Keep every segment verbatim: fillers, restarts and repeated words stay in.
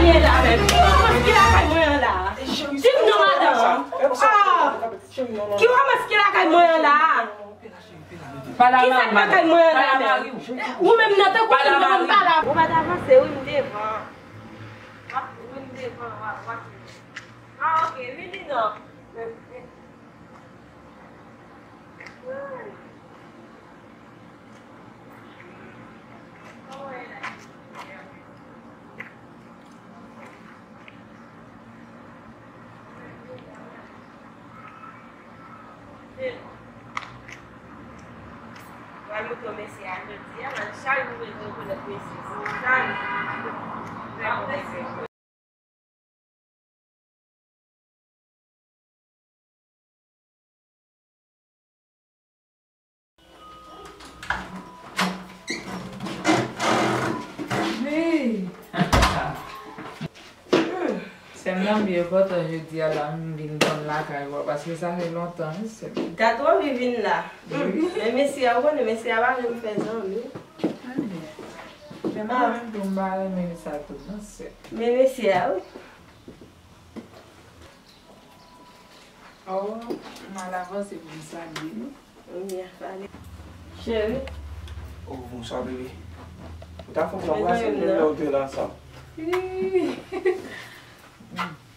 Ye la menm. Ki romans ki lakay mwen an la? Di m non, madanm. Ah! Ki romans ki lakay mwen an la? Ki sa k lakay mwen an la menm? Ou menm nan tankou ou menm pa la. Ou pa t avanse, wi, m devan. Wi, m devan, w ap, w ap. Ah, ok, vini non. Pral montre w mesye a jodi a, man, chak jou mwen rekonèt mesye. Chak jou. Hey! Sè m, nan m byen kontan jodi a la, m vin tann lakay ou a, paske sa fè lontan, wi, sè m. Gad w anvi vin la. Wi. Men mesye a, ou konnen mesye a pa renmen m fè zanmi. Anben. Men mwen menm tou, m pa renmen sa tou, non, sè. Men mesye a, wi. Oh, m al avanse pou m salye nou. Wi, a pale. Cheri. Oh, bonswa, bebe. Ou ta fè m nan brase m menm lè ou te la ansanm.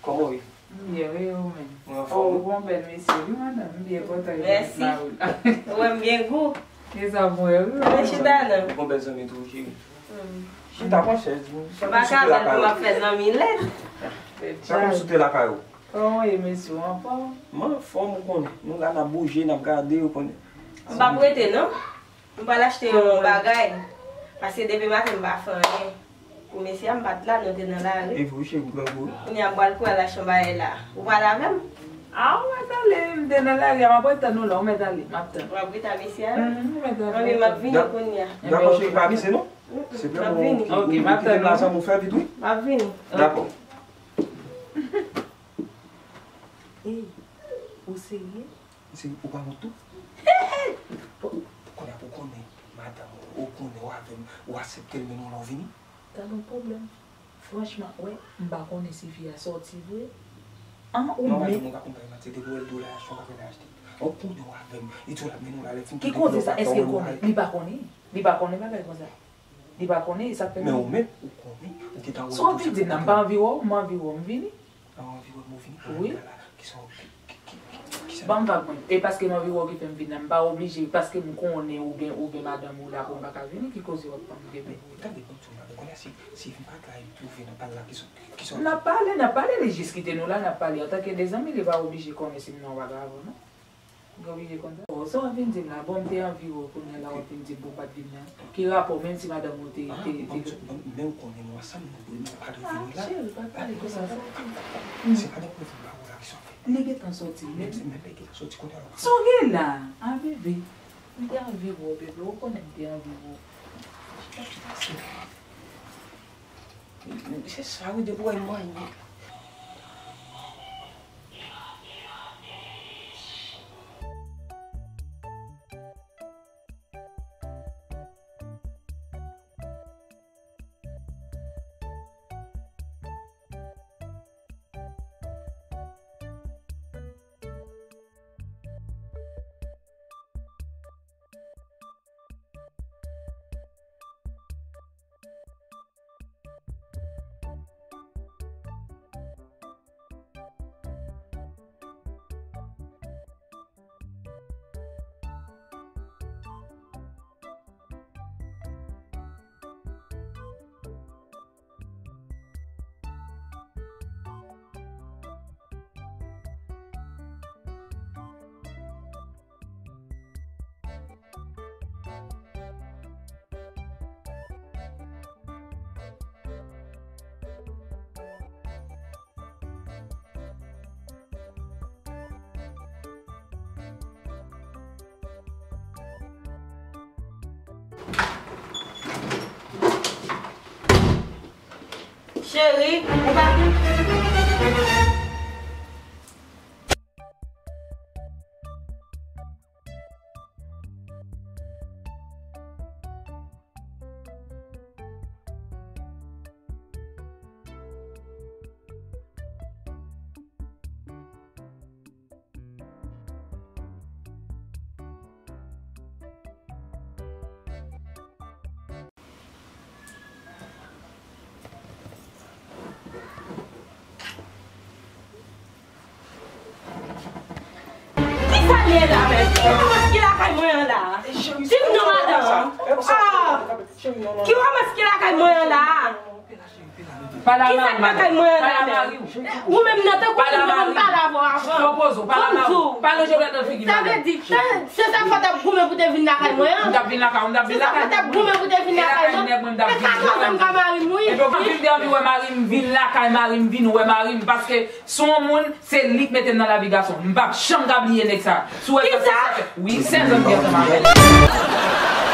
Kòman w ye? M byen, wi, ou menm? Mwen anfòm, wi. Oh, ou gon bèl mesye, wi, madanm. M byen kontan wi. Mèsi. Ou wè m gen gou. E sa bon, wi, wi. Mwen chita non. Ou gon bèl zanmi tou, cheri. Hmm. Chita pran chèz, m ap soute lakay ou. M ap fè zanmi lèd. Sa konn soute lakay ou. Kòman w ye, mesye? Ou anfòm? M anfòm, ou konnen. Nou la, n ap bouje, n ap gade, ou konnen. M p ap rete, non. M pral achte yon bagay. Paske depi maten, m pa fè anyen. Pou mesye a, m pa t la, nou te nan lari. E vre, cheri, m kwè vre. Kounye a, m pral kouri al achte yon bagay la. Ou pral avè m? A, ou mèt ale, m te nan lari a, m ap ret tann ou la, ou mèt ale, m ap tann. W ap ret a mesye a? Mhm, ou mèt ale. Anben, m ap vini kounye a. Dakò, cheri, pa prese, non. Se vrèman ou kite m la, zanmi, ou fè vit, wi. M ap vini. Dakò. Ey, ou serye? Ou serye? Ou pa wont tou? Kounye a pou konnen, madanm ou, ou konnen ou avè m, ou aksepte l, men non la ou vini. Gad yon pwoblèm. Franchman, wè, m pa konnen si fi a sòti vre. An, ou menm. Non, madanm ou pa konn bay manti, depi w wè l di w l al achte yon bagay, l al achte. Ou konnen ou avè m, li di w l ap mennen w la, lè fini. Ki koze sa? Èske l konnen? Li pa konnen. Li pa konnen bagay konsa. Li pa konnen, e sa k fè. Men ou menm, ou konnen, ou gentan wè l. Sa w anvi di m nan, m pa anvi wè w, m anvi wè w, m vini. Ou anvi wè m, ou vini? Wi. Kisa w, ki, ki, ki, kisa? Ban m vag mwen. E paske m anvi wè w ki fè m vin la, m pa oblije, paske m konnen ou gen, ou gen madanm ou la, pou m pa ka vini, ki koze w ap ban m demen? Tande, ban m di w, madanm, kounye a si, si bagay twouve nan bal la, kisa, kisa w ap fè? N ap pale, n ap pale, li jis kite nou la, n ap pale. Antanke de zanmi, li pa oblije konnen si m nan yon bagay avè w, non. Ou oblije konn sa. Oh, sa w ap vin di m la? Bon, m te anvi wè w, kounye a la w ap vin di m pou w pa t vin la. Ki rapò, menm si madanm ou te, te, te. Men ou konnen nou ansanm, nou, nou pa dwe vini la. Ah, cheri, pa pale konsa, sa w di. Se madanm ou vin ba ou la, ki sa w fè? Li gentan sòti, men. Men, men li gentan sòti kounye a la. Sa w gen la? Ah, bebe. M te anvi wè w, bebe. Ou konnen m te anvi wè w. Sa k pase? Se sa, wi, depi w wè m manyen. Cheri, ou pa. Mèt la, mèt. Ki romans ki lakay mwen an la? Di m non, madanm. Ah! Ki romans ki lakay mwen an la? Pale a mari w, madanm. Ki sa k lakay mwen an la, mèt? Ou menm nan tankou moun mwen pale avè w avan. Pale a mari w. Pale a mari w. Pale Jovnèl nan figi, madanm. Sa vle di, se sa fò t ap goumen pou te vin lakay mwen an? M t ap vin lakay ou, m t ap vin lakay ou. Se sa fò t ap goumen pou te vin lakay mwen? E lakay nèg mwen m t ap vin. E katòz an m ka mari m, wi. Epi w pa vin te anvi wè mari m, vin lakay mari m, vin wè mari m, paske se yon moun, se li k mete m nan lavi gason. M p ap janm ka bliye nèg sa. Sou wè sa, se sa fè. Wi, sèz an m gen ansanm avè l.